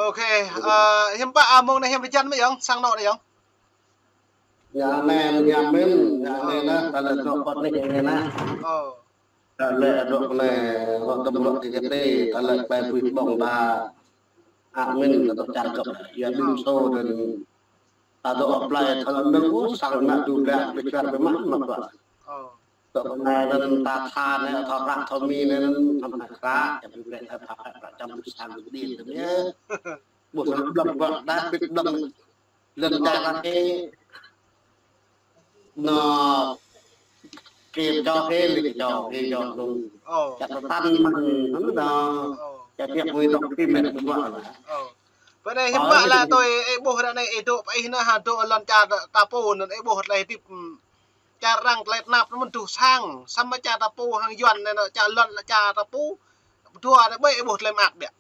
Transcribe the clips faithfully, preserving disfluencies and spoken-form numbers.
Ok, ơ, hiư̆m pă, ơ, mông anai hiư̆m pơjăn mơ̆ yơ̆ng, sang anŏ anai yơ̆ng? Ñu anai, ñu mĭn, ñu anai anai, ta lĕ dŏ pơ anai anai anai. Ơ. Ta lĕ dŏ pơ anai, hŏ tơm rŏ kơ kơtê, ta lĕ plei pui ƀơ̆ng ta. Ă mĭn, ta dŏ čar gơ̆p, ia đưm sô dơ̆n. Ta dŏ plei, ta lĕ nơ̆ng ƀu sang ană dŭ blă, pơčar pơmă mă pă. Ơ. Tơ anai anŭn ta tha anai, tha prăk tha mi anai anŭn, tha prăk, čăm prăk, prăk čăm tu sang tu din tu yơh. Ƀu sang blŏng ƀă, đa pit blŏng. Lŏn čar ta kơ, nô, kơ čô kơ, lĕ kơ čô, kơ čô lu. Ơ. Čar ta tăn mơ̆n, anŭn nô. Ơ. Čar tiap mui dŏ kơ mĕt ƀă lah. Ơ. Pơ anai hiư̆m pă lah tui, ih ƀuh ră anai ih dŏ pơ ih anai hă, dŏ lŏn čar ta pô anŭn ih ƀuh tơlơi hơdip, ưm, čar arăng tơlơi tơnap anŭn mơ̆n tuh sang, samơ̆ čar ta pô hăng Yuan anai, čar lŏn čar ta pô, dua anai ƀơi ih ƀuh tơlơi mơak biă.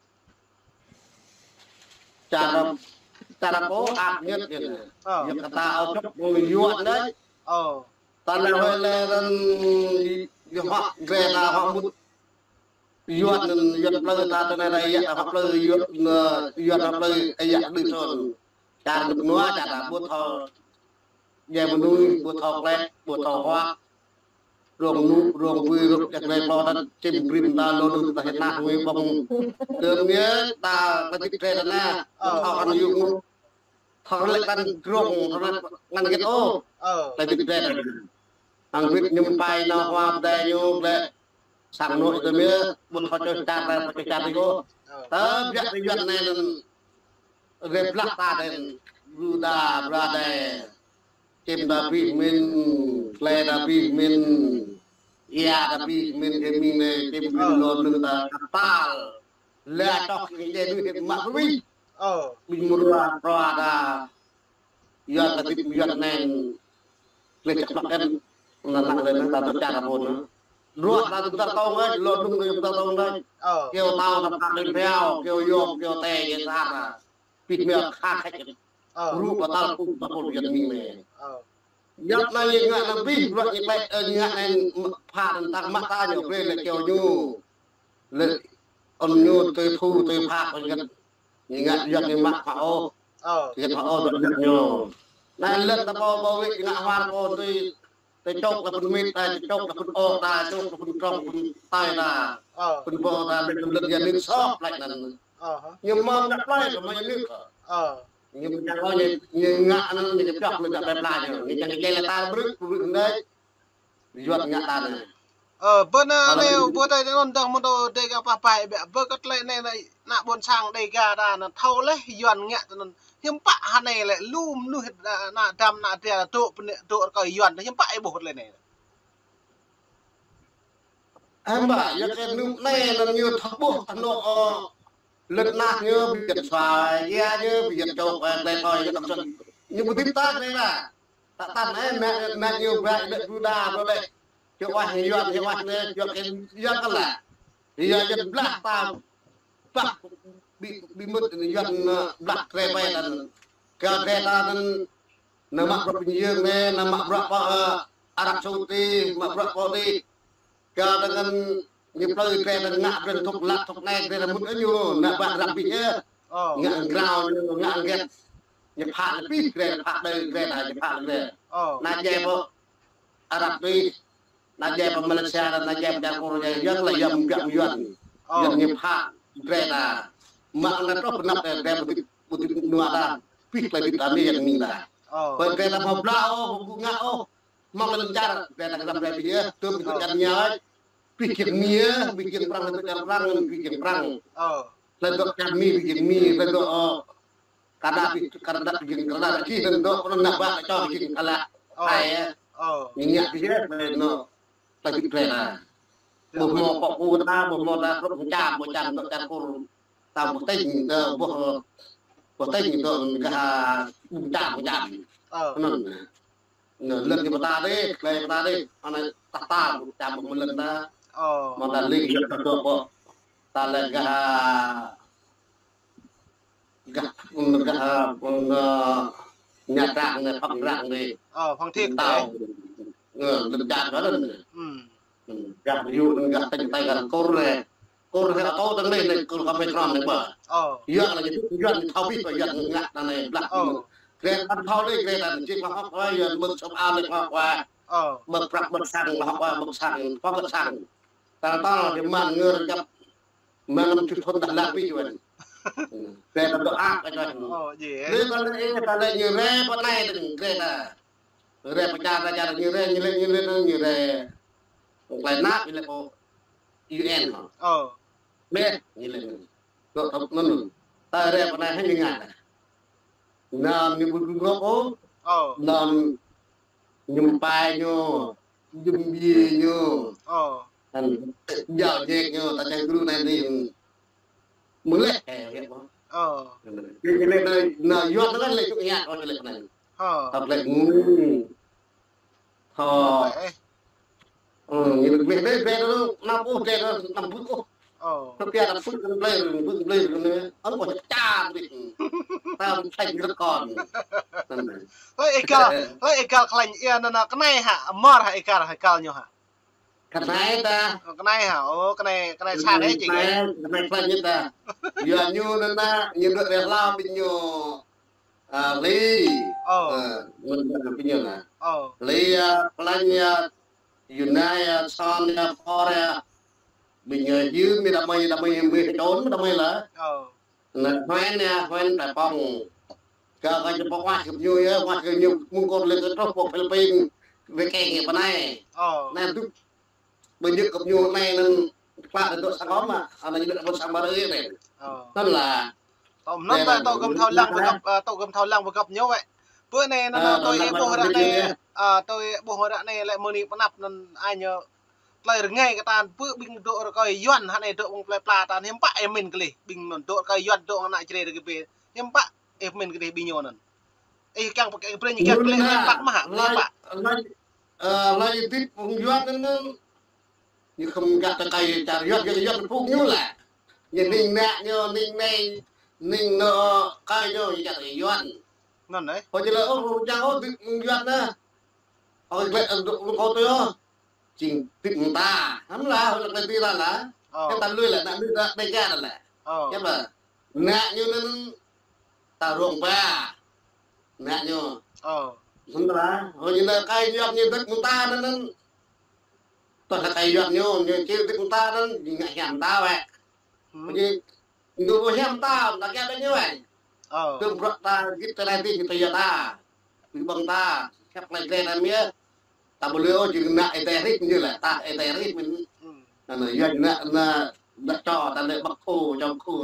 Čar, čar ta pô ăt ñĕt anai. Ơ. Yua kơ ta ôh čŏk mơ̆ng Yuan anai. Ơ. Ta lĕ hơi lĕ anŭn, yua hŏ, gre ta hŏ mŭt. Yuan anŭn, Yuan plơi ta tơ anai, ia ta hŏ plơi, Yuan, ơ, Yuan hŏ plơi, ia đưm sô. Čar nŭk nua, čar ta ƀu thâo. Jai mơnuih, ƀu thâo klĕ, ƀu thâo huă. Rông nŭ, rông bui, rông čăk lĕ plô ta čim brim ta lŏn ta hĭ nah ngui ƀơ̆ng. Tơm anai ta, ta čit tre ta anai. Ơ. Thâo kăn yŭ ngŭ. Thâo lĕ kăn rông, thâo lĕ kăn gĕt ôh. Ơ. Ta čit tre ta anai. Hăng wĭt ñu pai nao hua pơdai ñu lĕ sang anŏ tơm yơh, ƀu thâo čoh čar, thâo čoh čar tih ôh. Ơ. Tơ biă tơ Yuan anai anŭn, rơblah ta anŭn, Yuđa, Brade. Čim ta pih mĭn, klei ta pih mĭn, ia ta pih mĭn, kơ mĭn anai, čim pih lŏn nŭn ta kơtal. Lĕ čŏk kơ djai đuĭ hĭ mă pơwih. Ơ. Ƀing mơrua prua ta. Yuan ta tip Yuan anai. Lĕ čăk mă kĕn. Anŭn anŭn lĕ anŭn ta dŏ čar ta pô anŭn. Ruă ta dŏ čar tông anai, lŏn nŭn ta dŏ čar tông anai. Ơ. Kyâo tao ta phak lĕ phiao, kyâo yôm, kyâo tê, kyâo sar ta. Pih mia kha khĕč. Ơ. Ruă ta tal pŭ ta pô Yuan mĭn anai. Ơ. Yuan anai ñu ngă anŭn pih, ruă ñu klĕ, ơ, ñu ngă anŭn pha anŭn tang mă ta ñu brơi lĕ kyâo ñu. Lĕ ôn ñu tui thu, tui phak, ôn ñu. Ñu ngă Yuan ñu mă phak ôh. Ơ. Yuan phak ôh, dŏ Yuan ñu. Anai lĕ ta pô, pô wĭ ngă hwar pô tui, tui čŏk lĕ phun mit ta, tui čŏk lĕ phun ôk ta, čŏk lĕ phun trong, phun tai ta. Ơ. Phun pô ta, lĕ lĕ Yuan ñu sop lĕ anŭn. Ơ hă. Ñu mơ̆ng ngă plei kơ mơ̆ng Yuan ñu. Ơ. Ñu mơ̆ng čang ôh, ñu, ñu ngă anŭn, ñu pioh, ñu ngă plei plei ñu. Ñu čang kơ lĕ ta brư̆, brư̆ anai. Yuan ngă ta anai. Ơ, bơ anai, anai, bơ tơlơi anŭn dơ̆ng mơ̆n tơ Dega pah pai biă, bơ kơ tơlơi anai, anai, ană ƀôn sang Dega ta anŭn thâo leh Yuan ngă tơ anŭn. Hiư̆m pă hă anai lĕ, lu mơnuih, ană, ană dam, ană dra, dŏ pơ anai, dŏ rơkơi Yuan, hiư̆m pă ih ƀuh tơlơi anai. Hiư̆m pă, yua kơ nŭk anai anŭn ñu thâo ƀuh anŏ, ơ, lĕ ană ñu ƀu gĕt suaih, ia ñu ƀu gĕt čŏk, ơ, tơlơi thâo, yua kơ tơlơi ñu ƀu tip ta tơlơi ta. Ta tăn, ơ, mĕ, mĕ ñu ƀă đĕ Yuđa, ƀă đĕ. Čŏk wah Yuan, čŏk wah anai, čŏk kơ Yuan kơ lĕ. Ia Yuan blah ta, blah, ƀi, ƀi mŭt Yuan, ơ, blah krê pai ta anŭn. Kơ krê ta anŭn, anai mă bruă pơjing anai, anai mă bruă pơ, ơ, Arab Saudi, mă bruă pơ anai. Kơ ta anŭn ñu plơi krê ta ngă brơi thŭk lăk thŭk anai krê ta mŭt ñu, anai ƀă Arab pih yơh. Ơ. Ngă grao ñu, ngă gĕt. Ñu phak lĕ pih krê, phak đơi krê ta, ñu phak lĕ krê. Ơ. Anai jai pơ Arab pih, anai jai pơ Malaysia, anai jai pơ čar Kur, jai Yuan lĕ Yuan biă Yuan. Ơ. Yuan ñu phak krê ta. Mă anai truh pơ anăp krê, krê ƀu tip, ƀu tip nua ta. Pih klei tip ta anai Yuan mĭn ta. Ơ. Pơ krê ta hmâo blah ôh, ƀu ngă ôh. Mơ̆ng lŏn čar, ƀe ta kơ lăm ƀe pih yơh, tơm pih tơl čar ñu ơi. Pih kiăng mi yơh, pih kiăng prăng tơl čar prăng, pih kiăng prăng. Ơ. Lĕ dŏ čar mi, pih kiăng mi, lĕ dŏ, ơ, Kanada, pih Kanada, pih kiăng Kanada, čih lĕ dŏ, pơnăn nă ƀă, čô pih kiăng Kanada. Ơ. Ai, ơ. Ơ. Ñu ngă pih yơh, lĕ nô, ta pih ƀe ta. Ƀu hmâo pŏk pô ta, ƀu hmâo ta, krŭp čar, ƀu čar, dŏ čar Kur. Ta ƀu tĕnh, ta ƀu, ƀu tĕnh, dŏ gah, ƀu čar, ƀu čar. Ơ. Pơnăn. Nơ, lŏn ñu pơtă dih, klei pơtă dih, anai tah ta, čăm mơ̆ng lŏn ta. Ơ. Mơ̆ng ta lĕ yua ta dŏ pơ. Ta lĕ gah, gah, gah, ơ, Nha Trang anai, Phan Rang anai. Ơ, Phan Thiết anai. Ơ, lĕ gah anai. Ư. Ư, gah yu, gah tơ̆ng tơ̆ng gah Kur anai. Kur anai, ô tô tơ̆ng anai, anai Kur kơ Petron anai ƀă. Ơ. Yua lĕ ñu, yua ñu thâo ƀiă, yua ngă ta anai blă. Ơ. Grê ta thâo anai, grê ta čih hloh hloh wa, yua mơ̆ng sop ao anai hloh hloh wa. Ơ. Mơ̆ng prăk, mơ̆ng sang hloh hloh wa, mơ̆ng sang, hloh hloh sang. Tal tal di man ngơ rơgăp mơnam čuh thun dah lăng pi juan. Grê ta dŏ ăh, ăh, ăh. Ơ, jê. Grê ta lĕ, ta lĕ ñu rai pơ anai tơ̆ng grê ta. Rai pơ čar ta, čar ñu rai, ñu lĕ, ñu lĕ, ñu rai. Klai năp, ñu lĕ pơ U N hŏ. Ơ. Mĕ, ñu lĕ. Dŏ tŏp anŭn. Ta rai pơ anai hăng ñu ngă. Anŭn ñu ƀu ƀu ngŏ ôh. Ơ. Anŭn Ñu pai ñu, jum bi ñu. Ơ. Hăng jao jek ñu, ta čang gru anai anai. Mơ̆ lĕ, ơ, ơ. Ơ. Ñu lĕ anai, anai, yua ta lĕ čuk yă, ơ, ñu lĕ anai. Ơ. Ta lĕ ngu. Ơ. Ơ. Ơ, ñu lĕ, lĕ, lĕ, lĕ, anăm ôh, lĕ, anăm ƀu ôh. Ơ. Tơpă ta pŭt kơ blơi, pŭt kơ blơi kơ anai. Ơ, ƀu čar ƀĭt. Ta thâo rơkon. Anŭn. Hlơi ih găl, hlơi ih găl kơ lañ ia anŭn, anŭn kơnai hă, mơ̆r hă ih găl, ih găl ñu hă? Kơnai ta. Ơ, kơnai hă? Ơ, kơnai, kơnai sa anai jing. Kơnai, kơnai kơ lañ ta. Yua ñu anŭn, ñu dŏ rơhlao ƀing ñu. Ơ, Hlơi. Ơ. Ơ, mơ̆n ƀing ñu anŭn. Ơ. Hlơi, ơ, kơ lañ ia, Yunai ia, Son ia, Phor ia. Ƀing ñu hiư̆m mĭ đah mơi, đah mơi mĭ hơčôn, đah mơi lah. Ơ. Anŭn Huen ia, Huen ta pŏng. Kơ, kơ ñu pŏng wah kơ ñu ia, wah kơ ñu mơ̆ng kơt lĕ kơ truh pơ Philippin, wơ̆t kơ ñu pơ anai. Ơ. Anai dŭ Ƀơi ñu kơp ñu anai anŭn klă dŏ sang kơ mă, anŭn ñu dŏ ƀơi sang ƀar ơi anai. Ơ. Anŭn lah. Tơm anŭn ta tŏ gơ̆m thâo lăng pơ găp, ơ, tŏ gơ̆m thâo lăng pơ găp ñu wơ̆t. Pơ anai anŭn, ơ, tui ih ƀuh ră anai, ơ, tui ih ƀuh ră anai lĕ mơ̆ng anai pơanăp anŭn ai ñu tơlơi rơngai kơ ta pơ ƀing dŏ rơkơi Yuan hă anai dŏ ƀơi plơi pla ta hiư̆m pă ih pơmĭn kơ lĕ ƀing anŭn dŏ rơkơi Yuan dŏ ană Jrai rơkơi ƀĕ. Hiư̆m pă ih pơmĭn kơ lĕ ƀing ñu anŭn. Ih kiăng pơkă brơi ñu kiăng kơ lĕ hiư̆m pă mă hă, hiư̆m pă. Hlơi, hlơi, ơ, hlơi dĭt phung Yuan anŭn, ñu khŏm gah tơkai čar Yuan, Yuan, Yuan phung ñu lĕ. Ñu ning nă ñu, ning nai, ning nô kai ñu, ñu gah tơkai Yuan. Anŭn anai. Hơjơ̆ lĕ ôh, rơjang ôh, dĭt phung Yuan anai. Ôh, glĕ, ơ, dŏ, dŏ kơ tui ôh. Jing dĭt mơta. Hăm lah, hơjơ̆ lĕ tui lah lah. Ơ. Kơ ta lui lah, nă lui lah, đe gah lah. Ơ. Kơ ƀă. Nă ñu anŭn ta rông ba. Nă ñu. Ơ. Hăm lah, hơjơ̆ lĕ kai Yuan ñu dĭt mơta anŭn anŭn. Tơdah kai Yuan ñu, ñu či dĭt mơta anŭn, ñu ngă hiam ta wơ̆t. Hơjơ̆ Ñu ƀu hiam ta, ta kiăng ƀing ñu wai. Ơ. Tơm bruă ta, git tơlơi tih, ñu tơyua ta. Ƀing ƀơ̆ng ta, khăp klai glai ta mia. Ta ƀu lui ôh, jing nă ê tơi rĭm ñu lĕ, ta ê tơi rĭm mĭn. Ơ. Anŭn, yua nă, nă, nă čô, ta lĕ ƀăk khô, čô khô.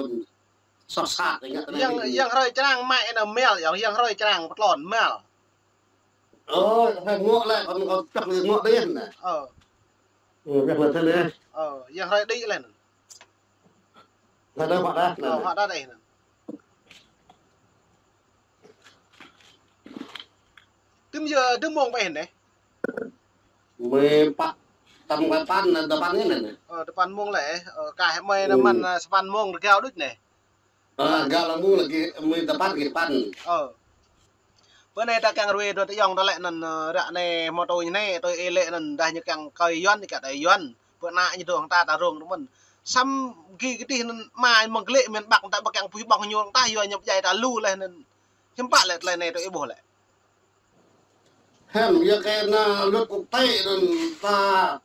Soh sat, ingat tơlơi tih. Yang hrơi črang mă anai mel, yang, yang hrơi črang pơtlon mel. Ơ, hrơi ngŏ lĕ, kơ, kơ čŏk ngŏ đih anai. Ơ. Ơ, yang hrơi đih lĕ. Ơ, yang hrơi đih lĕ. Ơ, hơđa đih anŭn. Tơm yơh, tơm mông ƀĕ anai. Mơi pă, tơm pă păn, dua păn anai anai. Ơ, dua păn mông lĕ. Ơ, kah mơi anai mơ̆n, ơ, sa păn mông rơgao đôč anai. Ơ, rơgao lăng mông lĕ gih, mơi dua păn gih păn. Ơ. Bơ anai ta kiăng ruai dŏ tơyŏng ta lĕ anŭn, ơ, ră anai hmâo tui ñu anai, tui ih lĕ anŭn dah ñu kiăng kơi Yuan, ñu kiăng kơi Yuan. Bơ ană ñu dŏ hăng ta ta rông tơ mơ̆n. Samơ̆ gih kơdih anŭn mă mơ̆ng glĕ miền Bắc ta ƀu kiăng pui ƀơ̆ng ñu ta yua ñu pơdjai ta lu lĕ anŭn. Hiư̆m pă lĕ tơlơi anai tui ih ƀuh lĕ. Hăm, yua kơ anŭn luật quốc tế anŭn ta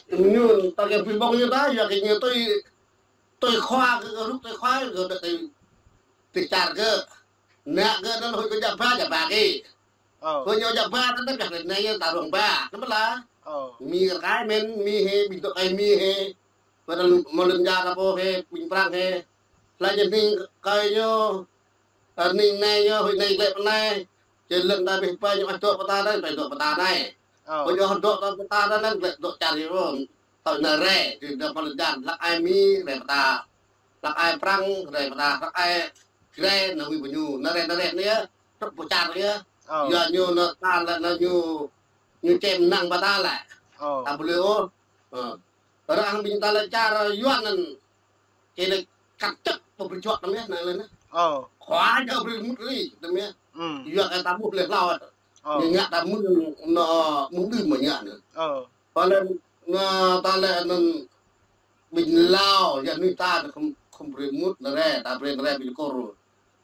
ñu ta kiăng pui ƀơ̆ng ñu ta, yua kơ ñu tui, tui khua kơ, kơ rŭk tui khua kơ, kơ tui, tui čar kơ. Nă kơ anŭn hơi kơ jăk ba, jăk ba kơ. Ơ. Hơi ñu jăk ba, anŭn ta kiăng lĕ anai ñu ta rông ba. Anŭn ƀă lah. Ơ. Mi rơkai mĭn, mi hĕ, ƀing dŏ kai mi hĕ. Ƀơi anŭn mơ̆ lŏn ja ta pô hĕ, ƀing Prăng hĕ. Laih anŭn ning kai ñu, ơ, ning nai ñu, hơi nai glĕ pơ anai. Jing lŏn ta ƀĕ pơ ñu ăt dŏ pơ ta anai, ƀĕ dŏ pơ ta anai. Ơ. Pơ ñu ăt dŏ ta pơ ta anai, glĕ dŏ čar ñu. Tơl anai rai, jing dŏ pơ lŏn ja, hlăk ai mi, rai pơ ta. Hlăk ai Prăng, rai pơ ta, hlăk ai Jrai, anŭn hui pơ ñu, anai rai, anai rai anai yơh, truh pơ čar yơh. Ơ. Yua ñu anŭn ta lĕ anŭn ñu, ñu čem năng pơ ta lĕ. Ơ. Ta ƀu lui ôh. Ơ. Arăng ƀing ta lĕ čar Yuan anŭn. Kơ lĕ kăt čăk pơbrơi juă tơmĕh anŭn lĕ anŭn. Ơ. Khua jao brơi mŭt ri tơmĕh. Ư. Yuan kơ ta ƀuh lĕ hlâo. Ơ. Ñu ngă ta mơ̆ng anŭn, mơ̆ng đưm mơ̆ ñu anŭn. Ơ. Pơ lĕ anŭn ta lĕ anŭn ƀing Lao, yua anŭn ta khŏm, khŏm brơi mŭt anŭn rai, ta brơi anŭn rai ƀing Kur,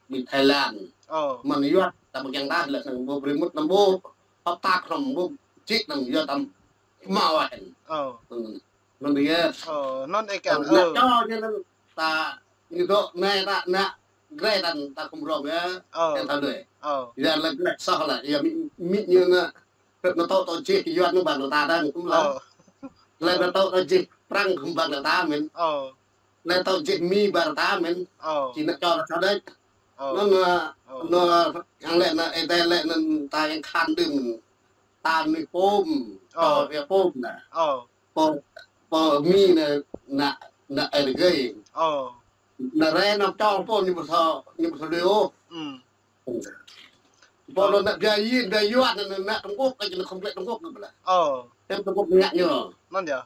ƀing Thái Lan. Ơ. Mơ̆n Yuan, ta ƀu kiăng ta lĕ anŭn ƀu brơi mŭt anŭn ƀu, hợp tác anŭn ƀu, čih anŭn yua ta hmâo wah anŭn. Ơ. Anŭn, anŭn yơh. Ơ, anŭn ih kiăng, anŭn ơ. Čô ñu anŭn ta, ñu dŏ anai ta, anŭn grai ta, ta khŏm rŏng yơh, Ơ. Kiăng ta lui. Ơ. Yua lĕ grai soh lĕ, yua mĭ, mĭ ñu anŭn, Tơdah anŭn tŏ tŏ jih Yuan anŭn ƀang lŏ ta dơ̆ng, hơm lah. Ơ. Lĕ anŭn tŏ tŏ jih Prăng hơm ƀang lŏ ta mơ̆n. Ơ. Lĕ tŏ jih Mi ƀang lŏ ta mơ̆n. Ơ. Či anŭn čô ta đôč. Ơ. Anŭn, anŭn, Ơ. Anŭn, hăng lĕ anŭn, ê, tơlơi lĕ anŭn ta yang khăn đưm. Ta anŭn pôm. Ơ. Tŏ ya pôm anŭn. Ơ. Pô, pô Mi anŭn, anŭn, anŭn ê rơgơi. Ơ. Anŭn rai anŭn čô pô ñu ƀu thâo, ñu ƀu thâo lui ôh. Ư. Pô anŭn anŭn biă yin, biă Yuan anŭn, anŭn Trung Quốc, kơ anŭn khŏm lĕ Trung Quốc anŭn ƀu lah. Ơ. Tem Trung Quốc ngă ñu. Anŭn yơh.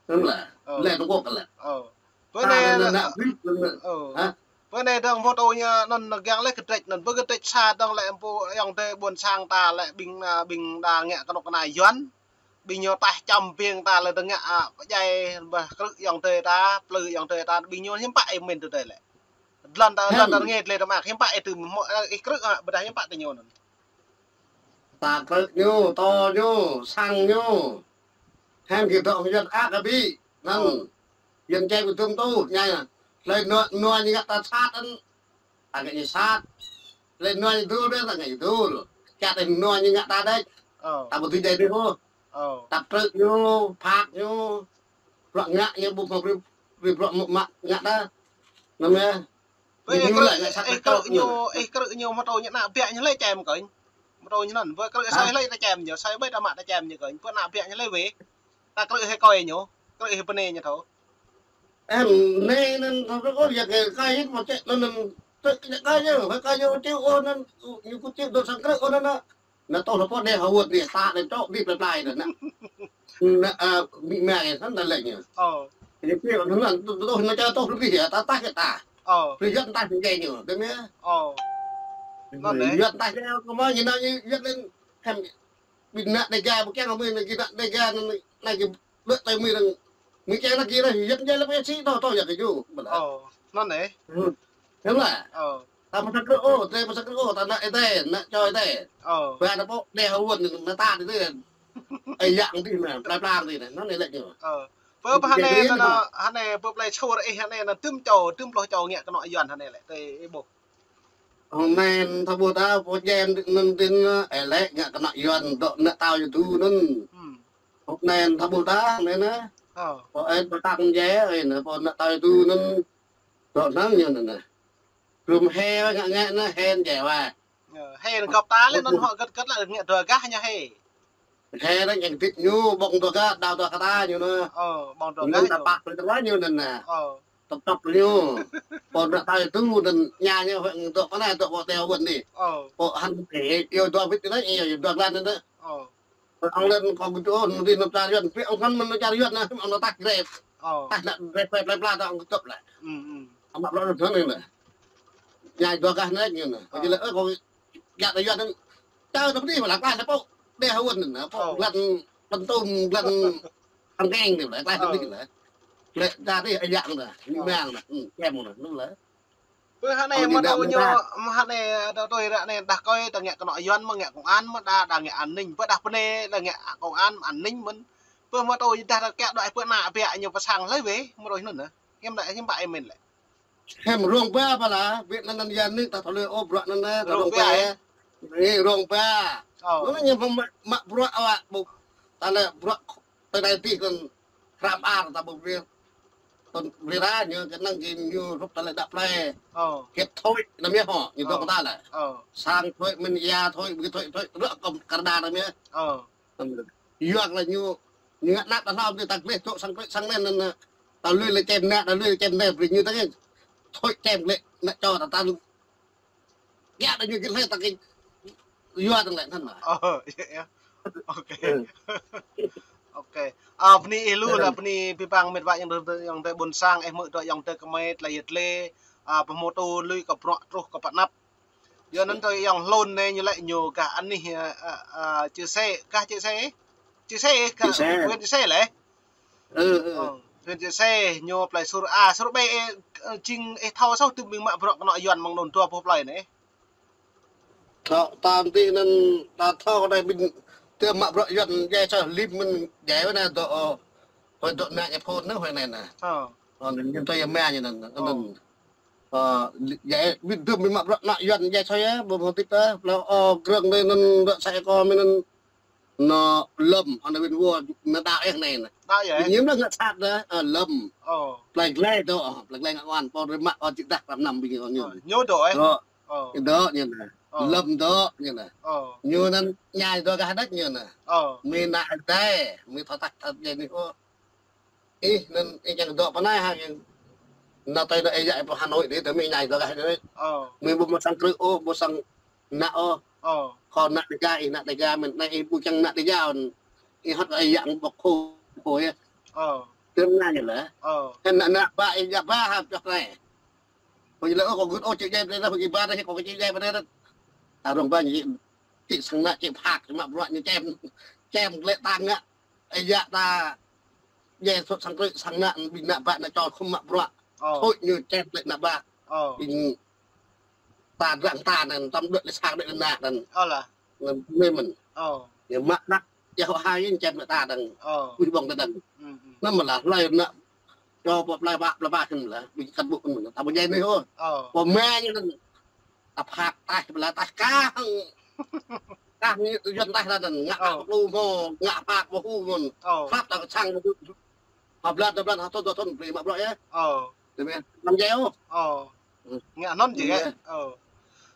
Anŭn lah. Ơ. Lĕ Trung Quốc lah. Ơ. Pơ anai anŭn, anŭn, anŭn, anŭn, Yuan anŭn. Ơ. Hă? Pơ anai dơ̆ng pô tui ñu anŭn, anŭn kiăng lĕ kơdrĕč anŭn, pơ kơdrĕč sa dơ̆ng lĕ pô ayŏng adơi ƀôn sang ta lĕ ƀing, a, ƀing đa ngă kơnuk kơna Yuan. Ƀing ñu taih čăm ƀing ta lĕ dơ̆ng ngă, a, pơdjai ƀah krư̆ ayŏng adơi ta, plư ayŏng adơi ta, ƀing ñu hiư̆m pă ih mĭn tui anai lĕ. Lăn ta, lăn ta ngă lĕ tơmă, hiư̆m pă ih tŭ mơ̆, ơ, ih krư̆, a, ƀôdah hiư̆m pă tui ñu anŭn. Ta krư̆ ñu, tŏ ñu, sang ñu. Hăng kơ dŏ Yuan ăt kơ ƀing anŭn. Ơ. Yuan čai ƀu dŭm tŭ, ñu anŭn. Lĕ anŭn, anŭn ñu ngă ta sat anŭn. Ta ngă ñu sat. Lĕ anŭn ñu dŭl ƀĕ, ta ngă ñu dŭl. Kiăng tơ anŭn ñu ngă ta đôč. Ơ. Ta ƀu dưi djai dih ôh. Ơ. Ta krư̆ ñu, phak ñu. Bruă ngă ñu ƀu hmâo brơi, brơi bruă mă, mă ngă ta. Anŭn yơh. Ƀơi ñu krư̆, lĕ ngă sat ih krư̆ ñu, ih krư̆ ñu mơ̆ tui ñu ană biă ñu lĕ čem kơnh. Mơ̆ tui ñu anŭn, ƀơi krư̆ soi lĕ ta čem ñu, soi ƀơi ta mă ta čem ñu kơnh. Ƀơi ană biă ñu lĕ wĕ. Ta krư̆ hơi kơi ñu, krư̆ hơi bơnê ñu thâo. Em, anai anŭn thâo kơ ôh, yua kơ kơi hĭ mă čĕ anŭn anŭn, tơ kơ kơi ñu, hơi kơi ñu čiu ôh anŭn, ñu kơ čiu dŏ sang krư̆ ôh anŭn anŭn. Anŭn tŏ lŏ pô anai hơwơ̆t anai, ta anai čŏk anai plơi plơi anŭn anŭn. Anŭn, a, mĭ ma kơ anŭn ta lĕ ñu. Ơ. Ñu čiu anŭn anŭn, tŏ, tŏ, tŏ, anŭn čar tŏ rơbih yơh, ta taih kơ ta. Ơ. Rơbih yơh taih kơ ñu, tơmĕh. Ơ. Anŭn anai. Rơbih yơh taih kơ kơ mă ñu anŭn ñu yơh anŭn, hăm Ƀing ană Dega, ƀu kiăng ƀing ană Dega anai, anai kơ ƀơi tơi mơi dơ̆ng. Mơi kiăng anai kơ anai, yơh anai lĕ pơyơr sĭ, tŏ, tŏ yơh kơ ñu, ƀu lah. Ơ, anŭn anai. Ư. Hiư̆m lah. Ơ. Ta pơsăk krư̆ ôh, ta pơsăk krư̆ ôh, ta ană ê tơi, ană čô ê tơi. Ơ. Ƀơi anŭn pô, đe hơwơ̆t anŭn, anŭn ta dih tơi. Ê yang dih anŭn, plơi plang dih anŭn, anŭn anai lĕ ñu. Ơ. Pơ, pơ hơnai anŭn, hơnai pơ plơi Sur ih hơnai anŭn tŭm čô, tŭm pluh čô ngă kơnuk Yuan hơnai lĕ, tơi ih ƀuh. Hơnai ta ƀuh ta pô jĕ anŭn tin, ơ, ê lĕ ngă kơnuk Yuan dŏ anŭn tao yơh tŭ anŭn. Hm. Hơnai ta ƀuh ta anŭn anŭn. Ơ. Pô ê pô tang jĕ, ê anŭn pô anŭn tao yơh tŭ anŭn. Dŏ anŭn ñu anŭn anŭn. Rum he ngă ngă anŭn he jĕ wa. Ơ, he anŭn gŏp ta lĕ anŭn hŏ gĕt gĕt lĕ ngă dua gah ñu he. He anŭn yang dit ñu, ƀơ̆ng dua gah, đao dua kơ ta ñu anŭn. Ơ, ƀơ̆ng dua gah ñu. Ñu ta păk lĕ tơlơi ñu anŭn anŭn. Ơ. Tŏp tŏp ñu. Pô anŭn tao yơh tŭ anŭn ñu ñu, dŏ kơ anai, dŏ kơ đe hơwơ̆t anai. Ơ. Pô hăng ê, yua dua bit anai, yua dua glan anŭn. Ơ. Pô ong lĕ kơ gơ̆ tŭ anŭn dih anŭn čar Yuan, pô ong kăn mơ̆n čar Yuan anŭn, ong anŭn taih grep. Ơ. Taih anŭn grep, grep, grep, grep, ta ong tŏp lĕ. Hm, hm. Ong mă plŏ anŭn anŭn lĕ. Ñu dua gah anai ñu anŭn. Ơ. Kơ jing lĕ, ơ, kơ Gah ta Yuan anŭn, čar ta pơdih mă lah, klaih ta pô, đe hơwơ̆t anŭn, pô glan, pơtŭm glan, ăn keng anŭn lah, klaih ta pơdih lah. Lĕ ta dih ơi yă anŭn lah, mĭ ma anŭn lah, hm, čem anŭn lah, anŭn lah. Pơ hơnai mơ̆ tui ñu, mơ̆ hơnai ta tui ră anai đah kơi ta ngă kơnuk Yuan mơ̆ ngă công an mơ̆ đa, đa ngă an ninh, pơ đah pơ anai đa ngă công an, an ninh mơ̆n. Pơ mơ̆ tui đah ta kiăng đuaĭ pơ ană biă ñu pơ sang hlơi wĕ, mơ̆ tui anŭn lah. Hiư̆m đa, hiư̆m pă ih mĭn lĕ. Hiư̆m rông ba pơ lah, Việt Nam anŭn yua anai ta thâo lơi ôh bruă anŭn anŭn, ta rông ba. Rông ba, ơ. Ih, rông ba. Ơ. Anŭn ñu mă, mă bruă awă ƀu. Ta lĕ bruă tơ anai dih anŭn hrăm ar ta ƀu brơi. Tơl brơi ra ñu kơnang kơ ñu rup ta lĕ đăp plơi. Ơ. Kiăp thôi, anăm yơh hŏ, ñu dŏ kơ ta lĕ. Ơ. Sang thôi, mĭn ia thôi, ƀu thôi, thôi, ră kơ kar đa anăm yơh. Ơ. Yua kơ lĕ ñu, ñu ngă anăp ta hlâo, ta gleh čŏk sang, sang anŭn, anŭn, ta lui lĕ čem anai, ta lui lĕ čem anai, brơi ñu ta kơ. Thôi čem lĕ, ană čô ta, ta lui. Yua ta ñu git lĕ ta kơ. Yua ta lĕ anŭn mă. Ơ, yơh, yơh. Ôkê. Ơ. Ok. Ơ, bơni ih lu, ơ, lah bơni abih bang met wa ayŏng adơi, ayŏng adơi ƀôn sang, ih hmư̆ dŏ ayŏng adơi kơmơi tơlơi yet lĕ, ơ, pơhmutu lui kơ bruă truh kơ pơanăp. Yua anŭn tui ayŏng Hlun anai ñu lĕ ñu gah anih, ơ, ơ, ơ, Chư Sê, gah Chư Sê. Chư Sê, gah Chư Sê. Huyện Chư Sê lĕ. Ơ, ơ. Ơ, huyện Chư Sê, ñu plơi Sur A, Sur B, ơ, ơ, jing ih thâo soh tŭ ƀing mă bruă kơnŏ Yuan mơ̆ng anŭn dua boh plơi anai. Thâo, ta ti anŭn, ta thâo kơ anai ƀing tơ mă bruă Yuan djai soh lim mơ̆n djai wơ̆t anai dŏ, ơ, hơi dŏ anai djai phôn anŭn hơi anai anai. Ơ. Ơ, anŭn ñu tui yă mă ñu anŭn, anŭn. Ơ. Ơ, djai ƀing tơ mă bruă anŭn Yuan djai soh yă, ƀu hmâo tip tơ, plơi, ơ, krơ̆ng anai anŭn ră sai kơ mơ̆n anŭn. Anŭn lŏm, anŭn win wơ̆t, anŭn đaŏ ih anai anai. Đaŏ yă? Ƀing ñu lŏm ngă sat anŭn, ơ, lŏm. Ơ. Plơi Glai dŏ, ơ, plơi Glai ngă wan, pô rơmă, ơ, čih dah pram năm ƀing ñu. Ơ, ñu dŏ, ơ? Dŏ. Ơ. Dŏ ñu anŭn. Ơ. Lŏm dŏ ñu anŭn. Ơ. Ñu anŭn ñai dŏ gah đôč ñu anŭn. Ơ. Mơi ană Êđê, mơi thâo tah tah djai anai, ơ. Ih, anŭn ih kiăng dŏ pơ anai hă kiăng. Anŭn tui anŭn ih djă pơ Hà Nội dih, tơ mơi ñai dŏ gah dih. Ơ. Mơi ƀu hmâo sang krư̆ ôh, ƀu sang ană ôh. Ơ. Kơ ană Dêga, ih ană Dêga mơ̆n, anai ih ƀu kiăng ană Dêga ôh. Ih hŏt ih djă ƀôk khô khô yă. Ơ. Tơm anai ñu lĕ. Ơ. Kơ ană ană ƀă ih djă ƀă hă pioh anai. Kơ ñu lĕ ôh, kơ gưt ôh čih djai pơ anai, kơ gưt ƀă anai, kơ čih djai pơ anai. Ta rŏng ƀă ñu čih sang ană, čih phak, čih mă bruă ñu čem, čem lĕ ta ngă. Ơ, yă ta djai sut sang krư̆ sang ană, ƀing ană ƀă anŭn čô khŏm mă bruă. Ơ. Thôi ñu čem lĕ ană ƀă. Ơ. Ƀing ta drăng ta anŭn, tơm đuaĭ lĕ sang đuaĭ lĕ ană anŭn. Ơ lah. Anŭn mơ̆n. Ơ. Yă mă ană, yă hŏ hai ñu čem lĕ ta anŭn. Ơ. Ui ƀơ̆ng ta anŭn. Ơ, ơ. Anŭn mơ̆ lah, hlơi ană, čô pô plơi ƀă, plơi ƀă hĭn lah, ƀing kăn ƀuh mơ̆n, ta ƀu djai anai ôh. Ơ. Pô mă ñu anŭn. Ta phak taih, ƀơi lŏn taih kah. Kah ñu Yuan taih ta anŭn, ngă, ơ, pơklu mơ̆n, ngă phak mơ̆n hu mơ̆n. Ơ. Krăp ta kơ sang mơ̆n. Hă blan, ta blan, hă thun, ta thun, brơi mă bruă yă. Ơ. Tui mơi, anăm djai ôh. Ơ. Ơ. Ngă anŭn djai yă. Ơ.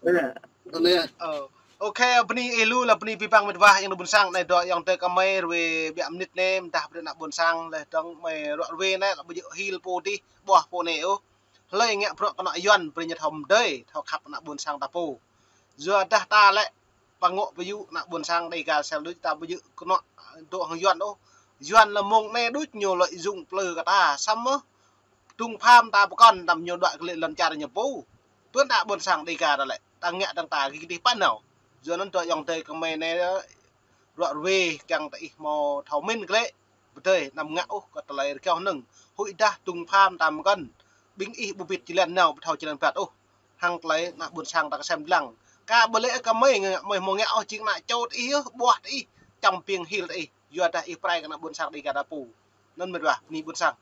Ơ. Anŭn yă. Ơ. Ok, bơni ih lu lah bơni abih bang met wa ayŏng adơi ƀôn sang anai dŏ ayŏng adơi kơmơi rơwe ƀiă mơnit anai, mơdah brơi ană ƀôn sang leh dơ̆ng mơi ruă rơwe anai, lah ƀu djơ̆ hil pô dih, ƀuah pô anai ôh. Hlơi ngă bruă kơnŏ Yuan, brơi ñu thâo mơdơi, thâo khăp ană ƀôn sang ta pô. Yua dah ta lĕ, pơngŏ pơyŭ ană ƀôn sang Dêga sel đôč ta ƀu djơ̆ kơnŏ dŏ hăng Yuan ôh. Yuan lĕ mơ̆ng anai đôč ñu lợi dụng plư kơ ta, samơ̆ dŭng pham ta pơkŏn, tơm ñu đuaĭ kơ lĕ lŏn čar ñu pô. Pơ ană ƀôn sang Dêga ta lĕ, ta ngă dơ̆ng ta gih dih pơ anai. Yua anŭn dŏ ayŏng adơi kơmơi anai, ruă rơwe, kiăng ta ih hmâo thâo mĭn kơ lĕ. Pơdơi, anăm ngă ôh kơ tơlơi rơkâo hơnơ̆ng. Huĭ dah dŭng pham ta pơkŏn. Ƀing ih ƀu bit jơlan nao, ƀu thâo jơlan ƀat ôh. Hăng tơlơi ană ƀôn sang ta kơsem lăng. Kơ ƀơi lĕ kơmơi ngă, mơi hmâo ngă ôh jing ană čô ta ih yơh, ƀuah ta ih, čăm piêng hil ta ih. Yua dah ih pơrai kơ ană ƀôn sang Dêga ta pô. Anŭn met wa, bơni ƀôn sang.